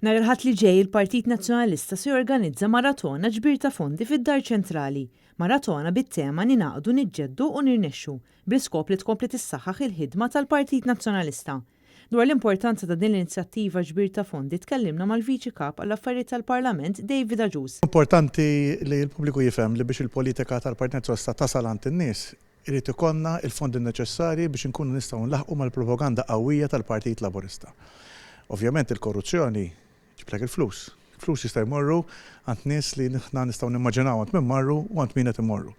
Nhar il-Ħadd li ġej il-Partit Nazzjonalista se jorganizza maratona ġbir ta' fondi fid-Dar Ċentrali. Maratona bit-tema Ningħaqdu, Niġġeddu u Nirnexxu, bl-iskop li tkompli tissaħħaħ il-ħidma tal-Partit Nazzjonalista. Dwar l-importanza ta' din l-inizjattiva ġbir ta' fondi tkellimna mal-Viċi Kap għall-Affarijiet tal-Parlament David Agius. Importanti li l-pubbliku jifhem li biex il-politika tal-Partit Nazzjonalista tasal għand in-nies, irid ikollna l-fondi neċessarji biex inkunu nistgħu nlaħħqu mal-propaganda qawwija tal-Partit Laburista. Ovvjament il-korruzzjoni ġġiblek il-flus. Flus jista' jmorru għand nies li aħna nistgħu nimmaġinaw għand min marru u għand min qed imorru.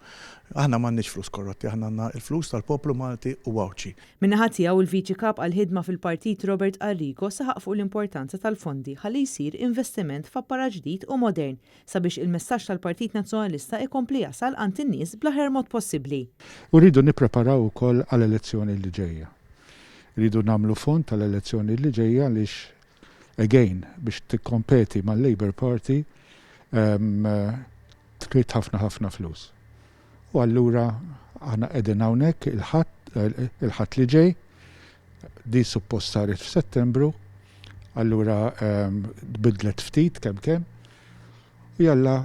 Aħna m'għandniex flus korrotti, aħna għandna l-flus tal-poplu Malti u Għawdxi. Min-naħa tiegħu il-Viċi Kap għall-ħidma fil-Partit Robert Arrigo saħaq fuq l-importanza tal-fondi ħalli jsir investiment f'apparat ġdid u modern sabiex il-messaġġ tal-Partit Nazzjonalista ikompli jasal għand in-nies bl-aħjar mod possibbli. U rridu nippreparaw ukoll għall-elezzjoni li ġejja. Rridu nagħmlu fond tal-elezzjoni li ġejja għaliex again biex tikkompeti mal-Labour Party trid ħafna ħafna flus. U allura aħna qegħdin hawnhekk il-Ħadd il-Ħadd li ġej, di suppost saret f'Settembru, allura tbiddlet ftit kemm kemm, u jalla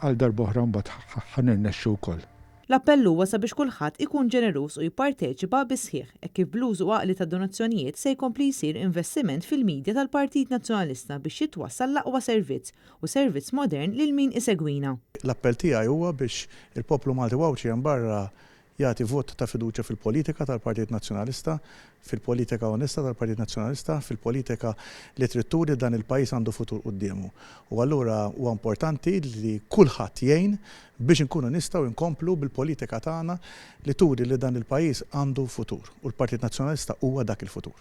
għal darb'oħra mbagħad ħa nirnexxu wkoll. L-appell huwa sabiex kulħadd ikun ġeneruż u jipparteċipa bis-sħiħ, hekk kif bl-użu għaqli tad-donazzjonijiet se jkompli jsir investiment fil-media tal-Partit Nazzjonalista biex jitwassal l-aqwa servizz u servizz modern lil min isegwina. L-appell tiegħi huwa biex il-poplu Malti u Għawdxi hemm barra jagħti vot ta' fiduċja fil-politika tal-Partit Nazzjonalista, fil-politika onesta tal-Partit Nazzjonalista, fil-politika li trid turi li dan il-pajjiż għandu futur quddiemu. U allura huwa importanti li kulħadd jgħin biex inkunu nistgħu nkomplu bil-politika tagħna li turi li dan il-pajjiż għandu futur u l-Partit Nazzjonalista huwa dak il-futur.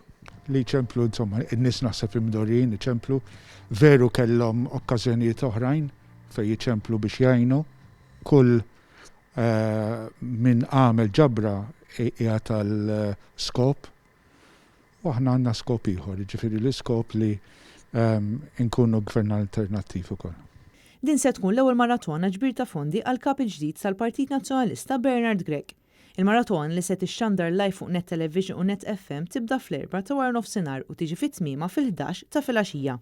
Li jċemplu, insomma, in-nies naħseb imdorrijin iċemplu, veru kellhom okkażjonijiet oħrajn fejn jiċemplu biex jgħinu, kull min għamel ġabra qiegħed għal skop u aħna għandna skop ieħor, jiġifieri l-iskop li nkunu gvern alternattiv ukoll. Din se tkun l-ewwel maratona ġbir ta' fondi għall-Kap il-ġdid tal-Partit Nazzjonalista Bernard Grech. Il-maraton li se tixxandar live fuq Net Television u Net FM tibda fl-4 ta' waranofsinhar u tiġi fi tmiemha fil-11 ta' filgħaxija.